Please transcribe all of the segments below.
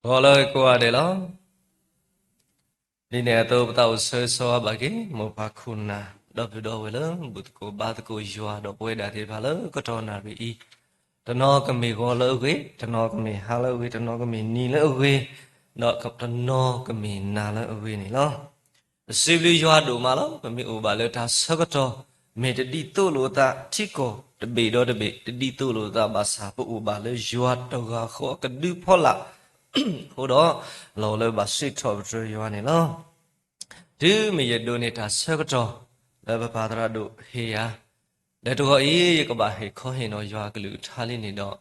ဂီၤလၢကိးဂၤဒဲးလီၤ. ဒ်န့ၣ်အသိး ပသးအိၣ်ဆၢဂ့ၤဆၢဝါဘၣ်က့ၤ မိၢ်ပၢ်ခိၣ်နၢ် ဒီပုၢ်ဒီဝဲၢ်လၢ ဘူၣ်သကိးဘါသကိးယွၤ ဒီးပဝဲဒၣ်သ့ၣ်တဖၣ်လၢကတီၢ်နၣ်ရံၣ်အံၤ, တနီၤကမ့ၢ်ဂီၤလၢအဂ့ၤ, တနီၤကမ့ၢ်ဟါလၢအဂ့ၤ, တနီၤကမ့ၢ်နံၤလၢအဂ့ၤ, ဒီးတနီၤကမ့ၢ်နၤလၢအဂ့ၤန့ၣ်လီၤ. ပစံးဘျုးယွၤဒိၣ်မးလီၤ. ပမ့ၢ်အိၣ်ဘၣ်လၢတၢ်ဆၢကတီၢ် မ့ၢ်တဒ်သိးလိာ်အသး ထံကီၢ်တဘ့ၣ်ဒီးတဘ့ၣ် တဒ်သိးလိာ်အသးဘၣ်ဆၣ် ပအိၣ်ဘၣ်လၢယွၤတဂၤဃီအကဒုဖီလာ် အဃိဒီး လီၤလၢဘၣ်စံးထီၣ်ပတြၢၤယွၤန့ၣ်လီၤ. တုၤမ့ၢ်ယဒိးန့ၢ်တၢ်ဆၢကတီၢ် လၢပပၢ်သရၣ်ဒိၣ်ဟ့ၣ်ယၤ, ဒီးတဂီၤအံၤ ယကဘၣ်ဟ့ၣ်ခီဟ့ၣ်နီၤယွၤအကလုၢ်ကထါလံန့ၣ်ဒီး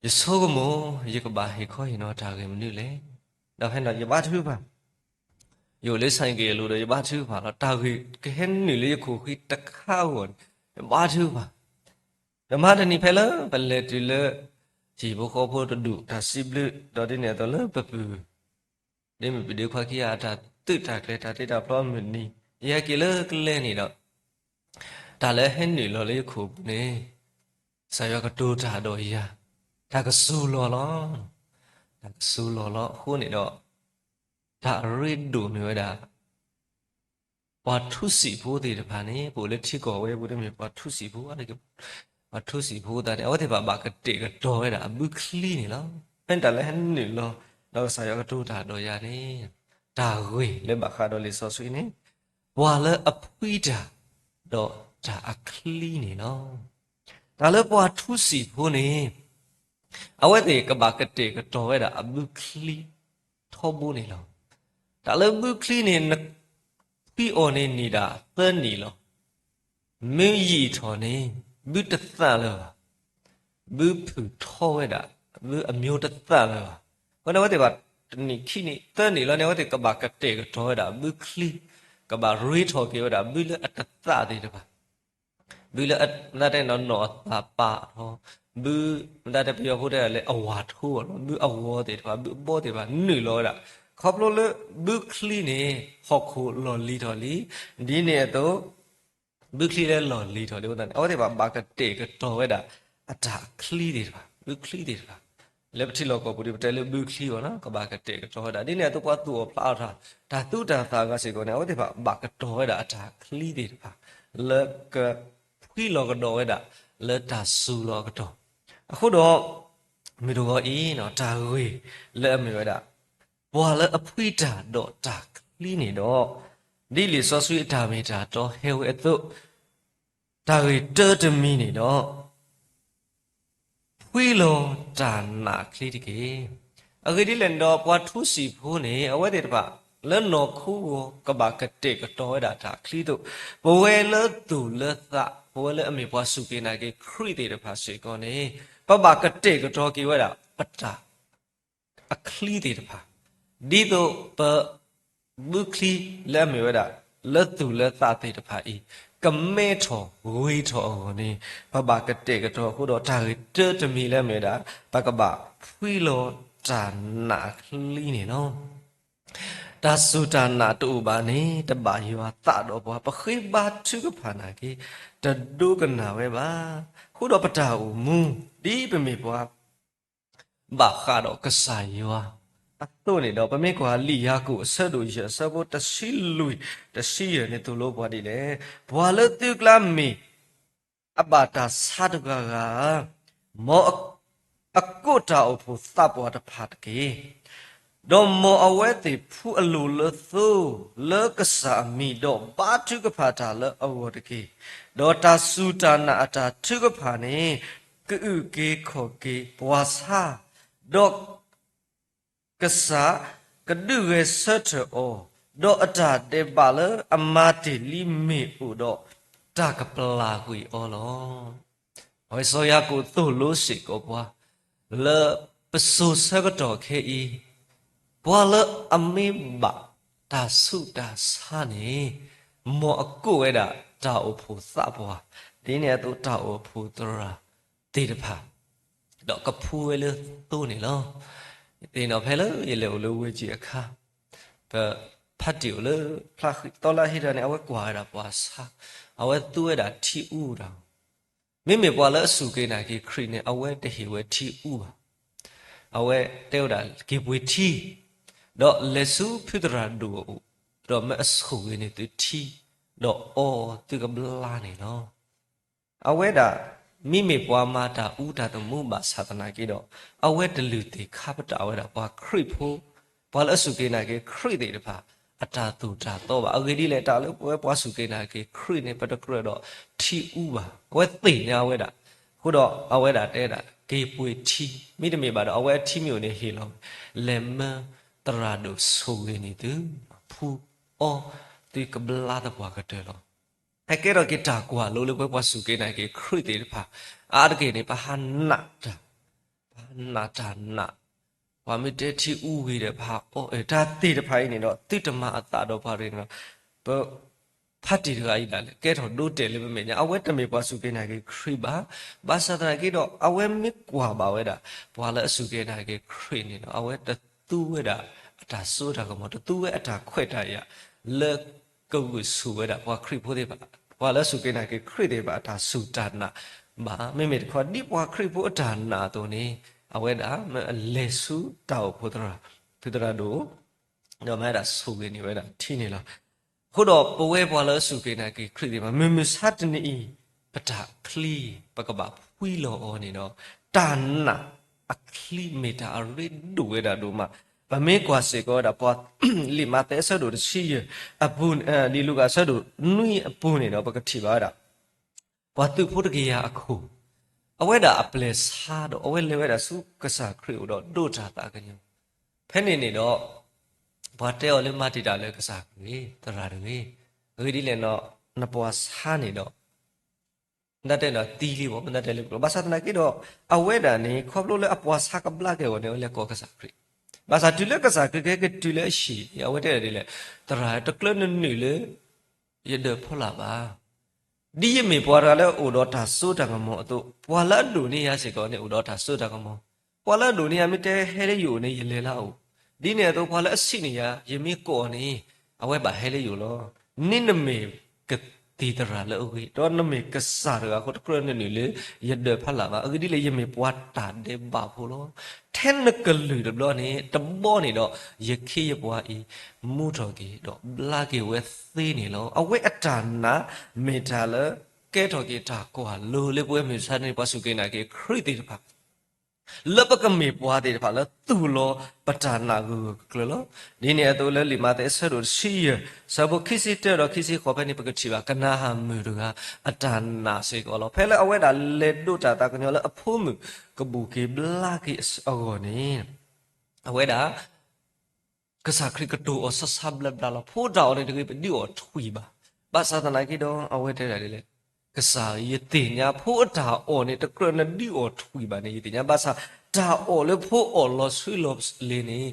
ယဆိကမိၣ် ယကဘၣ်ဟ့ၣ်ခီဟ့ၣ်နီၤတၢ်ဂ့ၢ်မနုၤလဲၣ်. ဒီးဖဲန့ၣ်ဒီး ယဘါထုကဖၣ်, ယအိၣ်လၢဆၣ်က့ၤအလိၤဒီး ယဘါထုကဖၣ်လီၤ. တၢ်ဂ့ၢ်ကဟဲနုာ်လၢယခိၣ်ဃံတခါအဂီၢ်န့ၣ် ယဘါထုကဖၣ်. ဒီးမဟါတနံၤဖဲလၢပလဲၤတုၤလၢ ဟံၣ်ဖိဃီဖိတဒူၣ် တၢ်စံးဘျုး ဒီးဒ်န့ၣ်အသိးလၢပပုၢ် ဒ်မ့ၢ်ပဒ့ခွါခံဂၤအတၢ်သုးတၢ်ကျဲၤ တၢ်တ့တၢ်ဖျီအမုၢ်နံၤ ယဟဲက့ၤလၢကျဲန့ၣ်ဒီး တၢ်လၢဟဲနုာ်လီၤလၢယခိၣ်ပူၤန့ၣ် ကစၢ်ယွၤကတိၤတၢ်ဒီးယၤ, တၢ်ကစူၤလီၤလီၤ. တၢ်ကစူၤလီၤလီၤအဃိန့ၣ်ဒီး တၢ်အရ့ဒိၣ်မ့ၢ်ဝဲဒၣ် ပှၤထူစံာ်ဖိသ့ၣ်တဖၣ်န့ၣ် ပအိၣ်လၢထံကီၢ်ဝဲပူၤ တမ့ၢ်ပှၤထူစံာ်ဖိ, ပှၤထူစံာ်ဖိသ့ၣ်တဖၣ်န့ၣ် အဝဲသ့ၣ်တဖၣ်ဘၣ်ကတဲာ်ကတီၤဝဲဒၣ်အဘုချံန့ၣ်လီၤ. ဖဲန့ၣ်တၢ်လၢဟဲနုာ်လီၤ ဒီးကစၢ်ယွၤကတိၤတၢ်ဒီးယၤန့ၣ် တၢ်ဂ့ၢ်လၢဘၣ်ဃးဒီးလံာ်စီဆှံန့ၣ် ပှၤလၢအဖှံတၢ်ဒီးတၢ်အချံန့ၣ်လီၤ. တၢ်လၢပှၤထူစံာ်ဖိန့ၣ် အဝဲသ့ၣ်ကဘၣ်ကတဲာ်ကတီၤဝဲဒၣ်အဘုချံထီဘိန့ၣ်လီၤ. တၢ်လၢဘုချံန့ၣ် နဖှံအီၤန့ၣ်နံၣ်ဒၣ်သၢနံၣ်လီၤ. မ့ၢ်ယံာ်ထီၣ်န့ၣ် ဘုတသၣ်လၢၤဘၣ်. ဘုဖုၣ်ထီဝဲဒၣ် ဘုအမျိုးတသၣ်လၢၤဘၣ်. အဃိန့ၣ် အဝဲသ့ၣ်ဘၣ်တနံၣ်ခံနံၣ်သၢနံၣ်လီၤန့ၣ် အဝဲသ့ၣ်ကဘၣ်ကတဲာ်ကတီၤဝဲဒၣ်ဘုချံ, ကဘၣ်ရ့ထီၣ်က့ၤဝဲဒၣ်ဘုလၢအတသၣ်သ့ၣ်တဖၣ် ဘုလၢ မတၤတဲနီၤ နီၣ်အသၣ်ပာ်ထီၣ်, ဘု မတၤတဲပယီၤဖိတဲဒၣ်လၢအဝါထိလီၤ, ဘုအဝီသ့ၣ်တဖၣ် ဘုအဘီသ့ၣ်တဖၣ် နုာ်လီၤဝဲဒၣ်. ခီဖျိလၢဘုချံန့ၣ် ဟီၣ်ခိၣ်လီၢ်လံၤထီၣ်လံ, ဒ်န့ၣ်အသိး ဘုချံလၢလီၢ်လံၤထီၣ်လံအဃိသတးန့ၣ် အဝဲသ့ၣ်တဖၣ်ဘၣ်ကတဲာ်ကတီၤဝဲဒၣ် အတၢ်ချံသ့ၣ်တဖၣ် ဘုချံသ့ၣ်တဖၣ်. လၢပထံလီၢ်ကီၢ်ပူၤဒီး ပတဲလၢဘုချံအဂီၢ်န့ၣ် ကဘၣ်ကတဲာ်ကတီၤဝဲဒၣ်. ဒ်န့ၣ်အသိးပှၤသူၣ်အီၣ်ဖျးအီၣ်တၢ် တၢ်သူၣ်တၢ်သၣ်အဂၤစ့ၢ်ကီးန့ၣ် အဝဲသ့ၣ်တဖၣ်ဘၣ်ကတီၤဝဲဒၣ်အတၢ်ချံသ့ၣ်တဖၣ် လၢကဖှံလီၤကဒီးဝဲဒၣ် လၢတၢ်စူၤလီၤအကတီၢ်. အဃိဒီး မုၢ်တဂီၤအံၤ တၢ်ဂ့ၢ်လၢအမ့ၢ်ဝဲဒၣ် ပှၤလၢအဖှံတၢ်ဒီးတၢ်ချံန့ၣ်ဒီး ဒ်လံာ်စီဆှံအတၢ်မ့ၢ်တၢ်တီဟဲဝဲအသိး တၢ်ဂ့ၢ်တၢတမံၤန့ၣ်ဒီး ဖှံလီၤတၢ်နာ်ချံတက့ၢ်. အဂ့ၢ်ဒ်လဲၣ်န့ၣ်ဒီး ပှၤထူစံာ်ဖိန့ၣ် အဝဲသ့ၣ်တဖၣ် လၢနီၢ်ခိအဂီၢ် ကဘၣ်ကတဲာ်ကတီၤဝဲဒၣ်တၢ်ချံအသိး, ပဝဲလၢသူၣ်လၢသး ပဝဲလၢအမ့ၢ်ပှၤစူၢ်က့ၤနာ်က့ၤခရံာ်သ့ၣ်တဖၣ်စ့ၢ်ကီးန့ၣ် ပဘၣ်ကတဲာ်ကတီၤက့ၤဝဲဒၣ် ပတၢ် အချံသ့ၣ်တဖၣ်, ဒ်သိးပ ဘုချံလၢအမ့ၢ်ဝဲဒၣ် လၢသူၣ်လၢသးသ့ၣ်တဖၣ်အံၤ ကမဲထီၣ်ဂ့ၤထီၣ်အဂီၢ်န့ၣ် ပဘၣ်ကတဲာ်ကတီၤအဃိဒီး တၢ်ဂ့ၢ်တၢတမံၤလၢအမ့ၢ်ဝဲဒၣ် ပကဘၣ်ဖှံလီၤတၢ်နာ်ချံန့ၣ်လီၤ. တၢ်စူၢ်တၢ်နာ်တအိၣ်ဘၣ်န့ၣ် တဘၣ်ယွၤသးဒီးပှၤ ပဃ့ဘါထုကဖၣ်နာ်က့ၤ တဒိကနၣ်ဝဲဘၣ်. အဃိဒီးပတၢ်အိၣ်မူ ဒ်ပမ့ၢ်ပှၤ ဘၣ်ဃးဒီးကစၢ်ယွၤအသိးန့ၣ်ဒီး ပမ့ၢ်ကွၢ်လံာ်ယၤကိာ်အဆၢဒိၣ်ယဲၢ် အဆၢဖိတဆံလွံၢ် တဆံယဲၢ်န့ၣ် သိၣ်လိပှၤဒ်လဲၣ်. ပှၤလၢသုကျါမ့ၢ် အဘၣ်တၢ်ဆါတဂၤဂၤဧၢ, မ်အ အကိးတၢ်အိၣ်ဖှိၣ်သးပှၢ်တဖၣ်တက့ၢ်. ဒီးမ်အဝဲသ့ၣ်ဖှူအလိၤလၢသိ လၢကစၢ်အမံၤ ဒီးဘါထုကဖၣ်တၢ်လၢအဂီၢ်တက့ၢ်. ဒီးတၢ်စူၢ်တၢ်နာ်အတၢ်ထုကဖၣ်န့ၣ် ကအုၣ်က့ၤခီၣ်က့ၤပှၤဆါ, ဒီး ကစၢ်ကဒုးဂဲၤဆၢထၢၣ်အီၤ, ဒီးအတၢ်ဒဲးဘးလၢအမၤတ့ၢ်လံမ့ၢ်အိၣ်ဒီး တၢ်ကပျၢ်ကွံာ်အီၤလီၤ. အဝဲစီၤယၤကိာ်သိၣ်လိစ့ၢ်ကီးပှၤ လၢပစိၤဆၢကတီၢ်ခဲအံၤ, ပှၤလၢအမ့ၢ်ဘၣ်တၢ်ဆူးတၢ်ဆါန့ၣ် မ်အကိးဝဲဒၣ်တၢ်အိၣ်ဖှိၣ်သးပှၢ်, ဒ်န့ၣ်အသိးတၢ်အိၣ်ဖှိၣ်သရၣ်သ့ၣ်တဖၣ် ဒီးကဖှူဝဲလၢသိန့ၣ်လီၤ. သ့ၣ်နီၣ်ဖဲလၢယလဲၤအိၣ်လၢဝ့ၢ်ကၠံအခါ, ပဖါတံၢ်အိၣ်လၢ ဖျါဃံးသီလၢဟ့ၣ်တၢ်န့ၣ် အဝဲကွၢ်ဝဲဒၣ်ပှၤဆါ, အဝဲသူဝဲဒၣ်ထံအူတၢ်, မ့မ့ၢ်ပှၤလၢအစူၢ်က့ၤနာ်က့ၤခရံာ်န့ၣ် အဝဲတဟ့ၣ်ဝဲထံအူဘၣ်. အဝဲတဲဝဲဒၣ် က့ၤပှ့ၤထံ, ဒီးလဲၤဆူဖုသရၣ်ဒိၣ်အအိၣ်, ဒီးမၢအဆိၣ်ဂ့ၤန့ၢ်သုထံ, ဒီးအီသုကဘျါန့ၣ်လီၤ. အဝဲဒၣ် မ့မ့ၢ်ပှၤမၤတၢ်အူတၢ်သမူဘၣ်ဆၣ်သနာ်က့ဒီး အဝဲတလုၢ်သ့ၣ်ခါပတာ်ဝဲဒၣ်ပှၤခရံာ်ဖိ, ပှၤလၢအစူၢ်က့ၤနာ်က့ၤခရံာ်သ့ၣ်တဖၣ် အတၢ်သိၣ်တၢ်သီဘၣ်. အဂ့ၢ်ဒ်လဲၣ်, တၢ်လၢပဝဲပှၤစူၢ်က့ၤနာ်က့ၤခရံာ်န့ၣ် ပတကြၢးဒီးထံအူဘၣ်. အဝဲသ့ၣ်ညါဝဲဒၣ်, အဃိဒီးအဝဲဒၣ်တဲဒၣ် က့ၤပှ့ၤထံ, မ့တမ့ၢ်ဘၣ်ဒီး အဝဲအထံမ့ၢ်အိၣ်န့ၣ်ဟ့ၣ်လီၤ, လဲၤမၢသရၣ်ဒိၣ်ဆိၣ်ဂ့ၤန့ၢ်သု, ဖှူအီသုကဘျါသပှၢ်ကတၢၢ်လီၤ. ဟဲကဲထီၣ်က့ၤတၢ်ကွၢ်လိလၢပဝဲပှၤစူၢ်က့ၤနာ်က့ၤခရံာ်သ့ၣ်တဖၣ်, အါတက့ၢ်န့ၣ် ပဟးနးတၢ်, ပဟးနးတၢ်နး, ပှၤမ့ၢ်တဲထံအူဂ့ၤဒီး ပဟးအီ, တၢ်သ့ၣ်တဖၣ်အံၤန့ၣ်ဒီး သုတမၤအသးဒီးပှၤတဂ့ၤန့ၣ်ဒီး, ပ ဖါတံၢ်တဂၤအံၤဒၣ်လဲာ် ကဲထီၣ်ဒိတဲာ်လၢပမဲာ်ညါ, အဝဲတမ့ၢ်ပှၤစူၢ်က့ၤနာ်က့ၤခရံာ်ဘၣ်. ဘၣ်ဆၣ်သနာ်က့ဒီး အဝဲမ့ၢ်ကွၢ်ဘၣ်ဝဲဒၣ် ပှၤလၢအစူၢ်က့ၤနာ်က့ၤခရံာ်န့ၣ်ဒီး အဝဲတသူဝဲဒၣ်အတၢ်စိတၢ်ကမီၤ, တသူဝဲအတၢ်ခွဲးတၢ်ယာ် လၢကဂုာ်ဆူၣ်ဝဲဒၣ်ပှၤခရံာ်ဖိသ့ၣ်တဖၣ်, ပှၤလၢအစူၢ်က့ၤနာ်က့ၤခရံာ်သ့ၣ်တဖၣ်အတၢ်စူၢ်တၢ်နာ်ဘၣ်. မ့မ့ၢ်တခီ ဒ်ပှၤခရံာ်ဖိအတၢ်နာ်အသိးန့ၣ် အဝဲဒၣ်မၢအလဲၤဆူတၢ်အိၣ်ဖှိၣ်သရၣ်, ဖုသရၣ်ဒိၣ် ဒီးမၢဒၣ်ဆိၣ်ဂ့ၤန့ၢ်ဝဲဒၣ်ထံန့ၣ်လီၤ. အဃိဒီးပဝဲပှၤလၢအစူၢ်က့ၤနာ်က့ၤခရံာ်သ့ၣ်တဖၣ် မုၢ်မဆါတနံၤအံၤ ပတၢ်ချံ ပကဘၣ်ဖှံလီၤအီၤန့ၣ်ဒီး တၢ်နာ်အချံမ့ၢ်တၢ်အရ့ဒိၣ်ဝဲဒၣ်ဒိၣ်မး. ပမ့ၢ်ကွၢ်စ့ၢ်ကီးဝဲဒၣ် ပှၤလံာ်မးသဲအဆၢဒိၣ်တဆံယဲၢ်, လံာ်လူၤကၣ်အဆၢဒိၣ်နွံအပူၤန့ၣ်ဒီး ပကထံၣ်ဘၣ်ဝဲဒၣ် ပှၤသုးဖိတကယၤအခိၣ်, အဝဲဒၣ်အပျဲၢ်ဆါဒီး အဝဲလဲၤဝဲဒၣ်ဆူကစၢ်ခရံာ်အအိၣ်ဒီးဒိးတၢ်သးကညီၤ. ဖဲန့ၣ်န့ၣ်ဒီး ပှၤတဲအီၤလၢမၤတံာ်တာ်လၢကစၢ်ခရံာ်, သရၣ်တဂ့ၤ, အဂ့ၢ်ဒ်လဲၣ်နီၤ, နပှၤဆါန့ၣ်ဒီး နတၢ်တဲဒီးသံလံမး, နတၢ်တဲလၢကျိာ်, ဘၣ်ဆၣ်သနာ်က့ဒီး အဝဲဒၣ်န့ၣ် ခီဖျိလၢအပှၤဆါကဘျါက့ၤအဂီၢ်န့ၣ် အဝဲလဲၤကိးကစၢ်ခရံာ်. ဘၣ်ဆၣ်တုၤလၢကစၢ်ခရံာ်ကဟဲက့ၤတုၤလၢအဟံၣ်န့ၣ် အဝဲတဲဒၣ်ဒ်လဲၣ်, သရၣ်တကျၢနနုာ်လၢ ယဒၢးဖီလာ်ဘၣ်. ဒ်ယမ့ၢ်ပှၤတဂၤလၢအအိၣ်ဒီးတၢ်စိတၢ်ကမီၤအသိး, ပှၤလၢအဒိၣ်န့ၢ်ယၤစ့ၢ်ကီးန့ၣ် အိၣ်ဒီးတၢ်စိတၢ်ကမီၤ. ပှၤလၢအဒိၣ်န့ၢ်ယၤမ့ၢ်တဲဟဲလၢယအိၣ်န့ၣ် ယလဲၤလၢအအိၣ်. ဒ်န့ၣ်အသိး ပှၤလၢအဆံးန့ၢ်ယၤ ယမ့ၢ်ကိးအီၤန့ၣ် အဝဲဘၣ်ဟဲလၢယအိၣ်လီၤ. န့ၣ်နမ့ၢ်ကသံၣ်သရၣ်လၢအဂ့ၤ, ဒီးနမ့ၢ်ကစၢ်တဂၤအဃိ တကြၢးနနုာ်လၢ ယဒၢးဖီလာ်ဘၣ်. အဂ့ၢ်ဒ်လဲၣ်, ယမ့ၢ်ပှၤတၢ်ဒဲးဘးဖိလီၤ. ထဲနကလုၢ်တဘျီန့ၣ် တဘီန့ၣ်ဒီး ယခ့ယပှၤအံၤ မူထီၣ်က့ၤ ဒီးဘျါက့ၤဝဲသ့န့ၣ်လီၤ. အဝဲအတၢ်နာ် မ့ၢ်တၢ်လၢ ကဲထီၣ်က့ၤတၢ်ကွၢ်လိလၢပဝဲမုၢ်မဆါန့ၣ် ပှၤစူၢ်က့ၤနာ်က့ၤခရံာ်သ့ၣ်တဖၣ် လၢပကမ့ၢ်ပှၤသ့ၣ်တဖၣ်လၢသူၣ်လီၤပတၢ်နာ်ဂၢၢ်ဂၢၢ်ကျၢၤကျၢၤလီၤ. ဒ်န့ၣ်အသိးလၢလံာ်မးသဲအဆၢဒိၣ်တဆံယဲၢ် ဆၢဖိခံဆံတၢဒီးခံဆံဃိးဖဲန့ၣ် ပကထံၣ်ဘၣ် ကနၤအၣ်မုၣ်တဂၤ အတၢ်နာ်စ့ၢ်ကီးလီၤ. ဖဲလၢအဝဲဒၣ်လဲၤဒိးတၢ်သးကညီၤလၢအဖိမုၣ်ကဘူၣ်က့ၤဘျါက့ၤအဂီၢ်န့ၣ် အဝဲဒၣ် ကစၢ်ခရံာ်ကတိၤအီၤဆၢဆၢဘျါဘျါလီၤ. ဖိတၢ်အီၣ်န့ၣ်တဂ့ၤ ပဒုးအီၣ်ထွံၣ်ဘၣ်. ဘၣ်ဆၣ်သနာ်က့ဒီး အဝဲတဲဒၣ်ဒ်လဲၣ်, ကစၢ်ဧၢ, ယသ့ၣ်ညါ ဖိအတၢ်အီၣ်န့ၣ် တကြၢးနဒုးအီၣ်ထွံၣ်ဘၣ်န့ၣ် ယသ့ၣ်ညါ, ဘၣ်ဆၣ်တၢ်အီၣ်လၢဖိအီၣ်လီၤဆှံလီၤလ့ၤန့ၣ်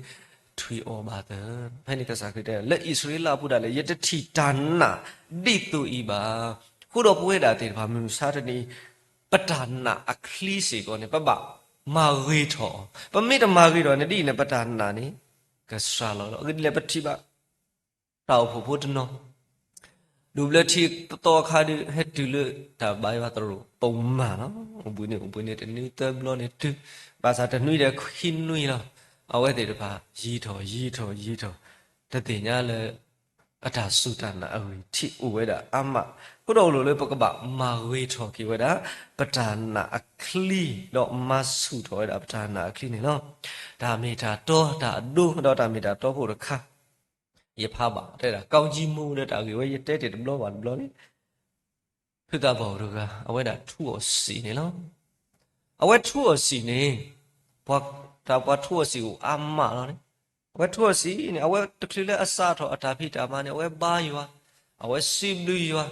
ထွံၣ်အီၣ်ဘၣ်သၢ. ဖဲန့ၣ်ကစၢ်ခရံာ်တဲ လၢအံၣ်စရ့လးအပူၤဒၣ်လဲာ် ယတထံၣ်တၢ်နာ်ဒ်သိးအံၤဘၣ်. အဃိဒီးပဝဲဒၣ်သ့ၣ်တဖၣ် မုၢ်မဆါတနံၤအံၤ ပတၢ်နာ်အချံစ့ၢ်ကီးန့ၣ် ပဘၣ်မၤဂ့ၤထီၣ်အီၤ. ပမ့ၢ်တမၤဂ့ၤထီၣ်န့ၣ် ဒ်အံၤန့ၣ် ပတၢ်နာ်န့ၣ် ကစှၤလီၤလီၤ. အဂ့ၢ်ဒ်လဲၣ် ပထံၣ်ဘၣ် တၢ်အိၣ်ဖှိၣ်ဖိတနီၤ ဒိးဘျၢထံသီအခါဒီး ဟဲတုၤလၢတၢ်ဘါယွၤသရိာ် ပူၤမးလီၤ. အိၣ်ဘှံးန့ၣ် အိၣ်ဘှံးန့ၣ် တနွံသၢဘျီန့ၣ်တုၤ, ဘၣ်ဆၣ်တနွံဒီးခံနွံလီၤ. အဝဲသ့ၣ်တဖၣ် ယံၤထီၣ် ယံၤထီၣ် ယံၤထီၣ်, တသ့ၣ်ညါလၢ အတၢ်စူၢ်တၢ်နာ်အဂံၢ်ထံးအိၣ်ဝဲဒၣ်အါမး, အဃိဒီးအိၣ်လီၤလၢပကဘၣ်မၤဂ့ၤထီၣ်က့ၤဝဲဒၣ် ပတၢ်နာ်အချံ, ဒီးမၤဆူၣ်ထီၣ်ဝဲဒၣ်ပတၢ်နာ်အချံန့ၣ်လီၤ. တၢ်မ့ၢ်တၢ်တီ တၢ်အဒိ ဒီးတၢ်မ့ၢ်တၢ်တီဖိတခါ ယဖးဘၣ်တဲဒၣ် ကောင်းကြီးမုန့် ဒီးတၢ်ဂ့ၢ်ဝဲ ယတဲတ့ၢ်တဘျီဘၣ်တဘျီန့ၣ် ဖုသးပှၢ်တဂၤ အဝဲဒၣ်ထူအီၣ်စံာ်န့ၣ်လီၤ. အဝဲထူအီၣ်စံာ်န့ၣ် ပှၤတၢ်ပှၤထူအီၣ်စံာ်အိၣ်အါမးလီၤန့ၣ်, အဝဲထူအီၣ်စံာ်န့ၣ် အဝဲတချုးလၢအစးထီၣ်အတၢ်ဖံးတၢ်မၤန့ၣ် အဝဲဘါယွၤ, အဝဲစံးဘျုးယွၤ,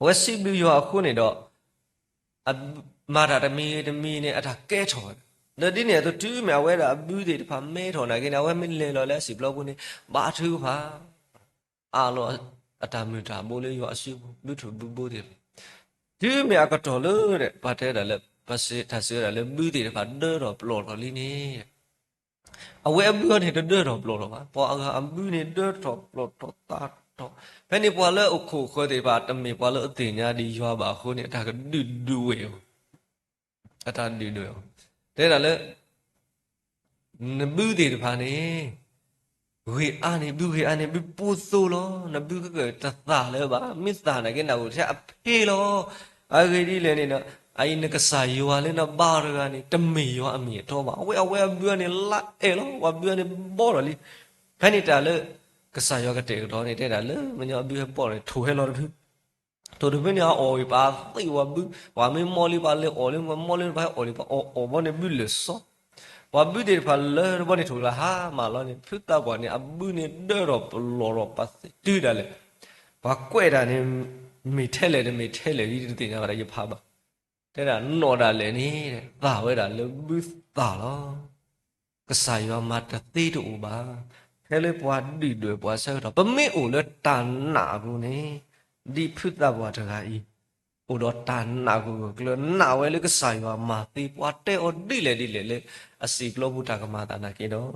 အဝဲစံးဘျုးယွၤအဃိန့ၣ်ဒီး အမၤတၢ်တမံၤတမံၤန့ၣ် အတၢ်ကဲထီၣ်ဝဲဒၣ်. ဒီးဒ်န့ၣ်အသိးတုၤမ့ၢ်အဝဲဒၣ်အဘုသ့ၣ်တဖၣ်မဲထီၣ်နာ်က့န့ၣ် အဝဲမ့ၢ်လဲၤလီၤလၢအစံာ်ပျီပူၤန့ၣ် ဘါထုကဖၣ် အးလီၤအတၢ်မုာ်တၢ်ဘိလၢယွၤအစုပူၤ ဘုထုးဘုဘိသ့ၣ်တဖၣ်, တုၤမ့ၢ်အကတီၢ်လၢ ပှၤတဲဒၣ်လၢ ပှၤစံးတၢ်စံးဝဲဒၣ်လၢဘုသ့ၣ်တဖၣ်ဒၢထီၣ်ပျီၢ်ထီၣ်လံန့ၣ် အဝဲအဘုအီၤန့ၣ်တဒၢထီၣ်ပျီၢ်ထီၣ်ဘၣ်. ပှၤအဂၤအဘုန့ၣ်ဒၢထီၣ်ပျီၢ်ထီၣ်သးထီၣ်, ဖဲန့ၣ်ပှၤလၢအခိၣ်ဃၢၤသ့ၣ်တဖၣ် တမ့ၢ်ပှၤလၢအသ့ၣ်ညါဒံးယွၤဘၣ်အဃိန့ၣ် အတၢ်ကဒုးဒွဲၣ်အီၤ, အတၢ်ဒုးဒွဲၣ်အီၤ, တဲဒၣ်လၢ နဘုသ့ၣ်တဖၣ်န့ၣ် ဂ့ၤအါန့ၢ်ဘု ဂ့ၤအါန့ၢ်ဘုပိၢ်သိလီၤ. နဘုကတသၣ်လၢၤဘၣ်, မ့ၢ်သၣ်နာ်က့ နအိၣ်ထဲအဖ့လီၤ. အဂ့ၢ်ဒ်လဲၣ်န့ၣ်ဒီး အအံၤနကစၢ်ယွၤလၢနဘါတဂၤန့ၣ် တမ့ၢ်ယွၤအမ့ၢ်အတီဘၣ်. အဝဲ အဝဲအဘုန့ၣ်လါအဲၣ်လီၤ, ပှၤဘုန့ၣ်ဘီထီၣ်လံ. ဖဲန့ၣ်တၢ်လၢ ကစၢ်ယွၤကတဲာ်ကတီၤန့ၣ် တဲဒၣ်လၢ မညီဘုဟဲဘီထီၣ်န့ၣ် ထိၣ်ဟဲလီၤတဘု ထိၣ်တဘုန့ၣ် အအီၣ်ဝံၤပာ်သံဝဲဘု, ပှၤမ့ၢ်မီၢ်လံ ပှၤလဲၤအီၣ်လံ, ပှၤမီၢ်လံ ပှၤဟဲအီၣ်လံ, ပှၤအီၣ်အီၣ်ဘီန့ၣ် ဘုလၢာ်စီ, ပှၤဘုသ့ၣ်တဖၣ်လၢတဘီန့ၣ် ထိၣ်တဂၤဟါမၢ်လီၤန့ၣ် ဖုသးပှၢ်န့ၣ် အဘုန့ၣ်ဒၢထီၣ်ပလီၢ်ထီၣ်ပသ့တုၤဒၣ်လဲာ်, ပှၤကွဲးတၢ်န့ၣ် မ့ၢ်ထဲလဲၣ်တမ့ၢ်ထဲလဲၣ် ယတသ့ၣ်ညါဘၣ်ဒီးယဖးဘၣ်, တဲဒၣ်နီၢ်ဒၣ်လဲာ်န့ၣ် သၣ်ဝဲဒၣ်လၢဘုသၣ်လီၤ. ကစၢ်ယွၤမၤတသ့တအိၣ်ဘၣ်. ဖဲလၢပှၤဒုၣ်ဒွဲၣ်ပှၤဆၢကတီၢ် ပမ့ၢ်အိၣ်လၢတၢ်နာ်အပူၤန့ၣ်, ဒ်ဖုသးပှၢ်တဂၤအံၤ အိၣ်ဒီးတၢ်နာ်ဂၢၢ်ဂၢၢ်ကျၢၤကျၢၤ နာ်ဝဲလၢကစၢ်ယွၤမၤသ့ပှၤတဲအီၤဒ်လဲၣ်ဒ်လဲၣ်လၢ အစံာ်ပျီပူၤတၢ်ကမၤသးနာ်က့ဒီး,